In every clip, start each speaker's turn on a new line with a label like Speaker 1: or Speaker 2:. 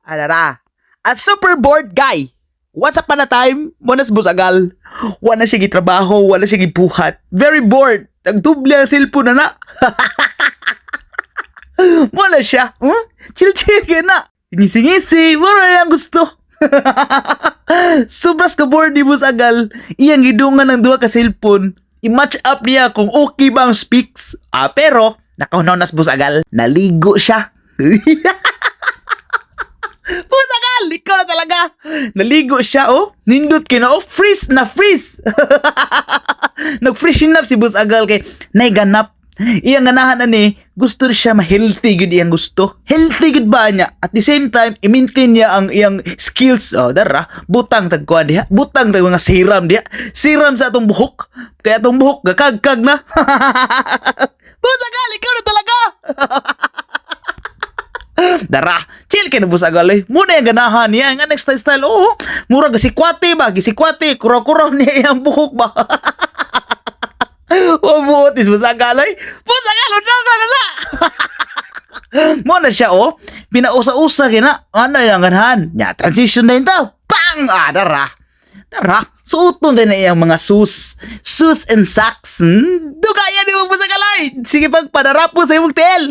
Speaker 1: Arara. A super bored guy. Once upon a time, mo nas busagal. Wala siya gitrabaho, wala siya gibuhat. Very bored. Nagduble ang cellphone na na. Wala siya. Huh? Chill-chill ka na. Ngisi-ngisi, wala na ang gusto. Sobras ka bored ni Busagal. Iyang gidungan ng duha ka cellphone. I-match up niya kung okay ba ang specs. Ah, pero, nakaunaw nas Busagal. Naligo siya. Busagal! Ikaw na talaga! Naligo siya, oh. Nindot kina, oh. Freeze na freeze! Nag-freshen up si Busagal kay naiganap. Iyang ganahan ani, gusto siya ma-healthy gud iyang gusto. Healthy gud ba niya? At the same time, i-maintain niya ang iyang skills. Oh, dara, butang tag kuan diha, butang tag mga serum diha. Serum sa atong buhok. Kaya atong buhok gakagkag na. Busagal, ikaw na talaga. Dara, chill kay na Busagal eh. Muna yung ganahan niya, ang next style style. Oo, mura gasikwate ba, gisikwate, kuraw-kuraw niya iyang buhok ba. Mabuot is Busagal ay. Busagal, na na na. Mo na siya oh. Pinausa-usa kina. Ano yung ganahan? Nya, transition na yun to. Bang! Ah, dara. Dara. Suoton din na iyang mga shoes. Shoes and socks. Dugaya ni mo Busagal ay. Sige pag padarapo sa imong TL.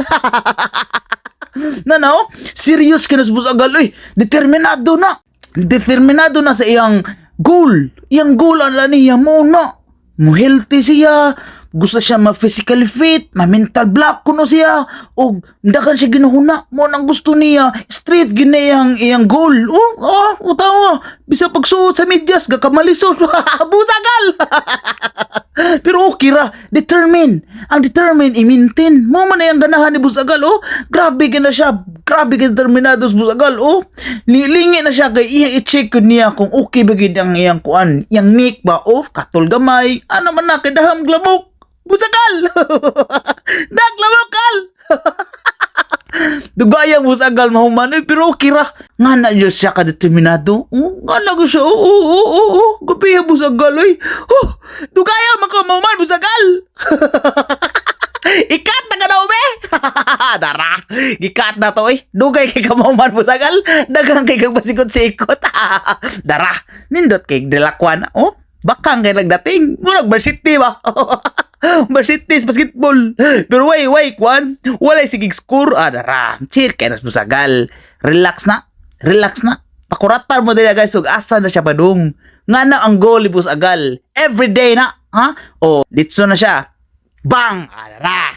Speaker 1: Na no, serious ka na sa Busagal oy. Determinado na. Determinado na sa iyang goal. Iyang goal ang niya mo na. Mo healthy siya. Gusto siya ma-physically fit, ma-mental block kuno siya. Og dagan siya ginuhuna. Mo nang gusto niya. Straight gina iyang iyang goal. Oh, utawa. Bisa pagsuot sa medyas gakamalisod. Busagal. Pero okay ra, determine. Ang determine, i-maintain. Mo man na yung ganahan ni Busagal, oh. Grabe ka na siya. Grabe ka determinado sa Busagal, oh. Lingi na siya kay iya i-check ko niya kung okay ba gid ang iyang kuan. Iyang nick ba, oh, katol gamay. Ano man na, kay daham glamok. Busagal! Naglamokal! Dugayang Busagal mahuman eh, pero okay ra. Nga na Diyos siya ka-determinado. Oh, nga na ko siya. Oo, oo, oo, oo. Gabi Busagal oy. Oh, dugaya man ka mahuman Busagal. Ikat na ka na ube. Dara. Gikat na to eh. Dugay kay ka mahuman Busagal. Daghang kay kag basikot-sikot. Dara. Nindot kay dilakwan. Oh, bakang kay nagdating. Murag varsity ba? Varsity basketball. Pero way way kwan, walay sige score. Ah, dara. Chill kay nas Busagal. Relax na. Relax na. Pakuratan mo dili guys ug asa na siya padung. Nga na ang goal ni Busagal. Every day na, ha? O, ditso na siya. Bang! Ah, dara.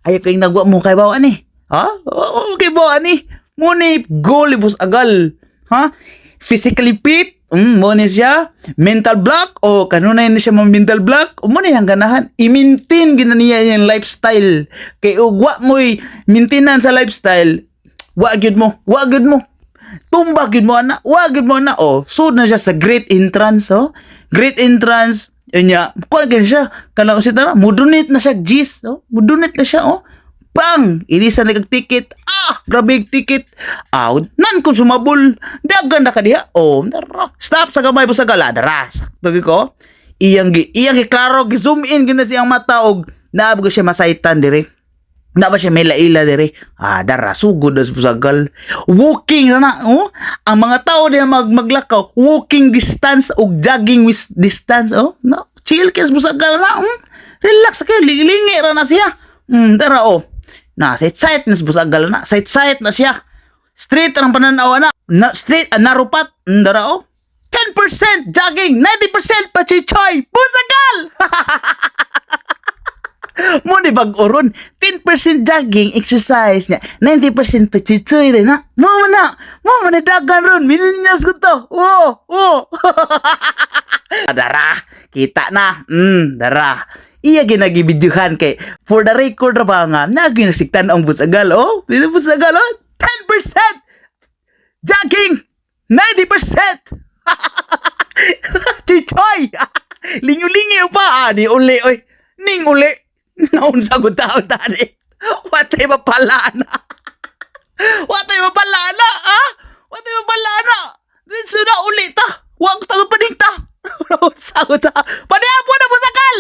Speaker 1: Ayaw kayong nagwa mo kay bawa ni. Ha? Oo, kay bawa ni. Mo ni goal ni Busagal. Ha? Physically fit, mo ni siya. Mental block, o kanunay ni siya ma mental block, o mo ni ang ganahan. I-maintain gina niya yung lifestyle. Kay og wa mo'y maintenance sa lifestyle, wa gyud mo, wa gyud mo. Tumba gyud mo ana, wa gyud mo ana. O, sud na siya sa great entrance, oh. Great entrance, unya, kuan gyud siya. Kanang si tara, mo-donate na siya G's, oh. Mo-donate na siya, oh. Bang! Ilisa na kag ticket. Ah, grabe yung ticket. Ah, nan kung sumabol. Dagan na ka diha. Oh, dara. Stop sa gamay po sa gala. Dara. Sakto gyud ko. Iyang gi klaro gi zoom in gina siyang mata og naab ko siya masaitan dire. Na ba siya may laila dire? Ah, dara sugod na sa Busagal. Walking na na, oh. Ang mga tao diha maglakaw, walking distance ug jogging with distance, oh. No, chill kay sa Busagal na. Relax kayo, lingi ra na siya. Dara oh. Na, site-site na sa Busagal na. Site-site na siya. Straight ang pananaw na. Na straight ang narupat. Dara oh. 10% jogging, 90% pachichoy. Busagal! Mo ni bag-oron, 10% jogging exercise niya, 90% pachichoy din na. Mo man na, mo man na dagan ron, millennials ko to. Oo, oo. Dara, kita na. Dara. Iya ginagibidyuhan kay for the record ra ba nga nagi nasigtan ang Busagal oh. Dili Busagal oh. 10% jogging, 90% chichoy. Linyo-linyo pa ani uli oy. Ning uli. Naunsa gud taon tani. Watay mapala na. Watay mapala na, ah? Watay mapala na. Diretso na uli ta. Wa ko tago paninta. Naunsa gud ta. Paniapo na Busagal.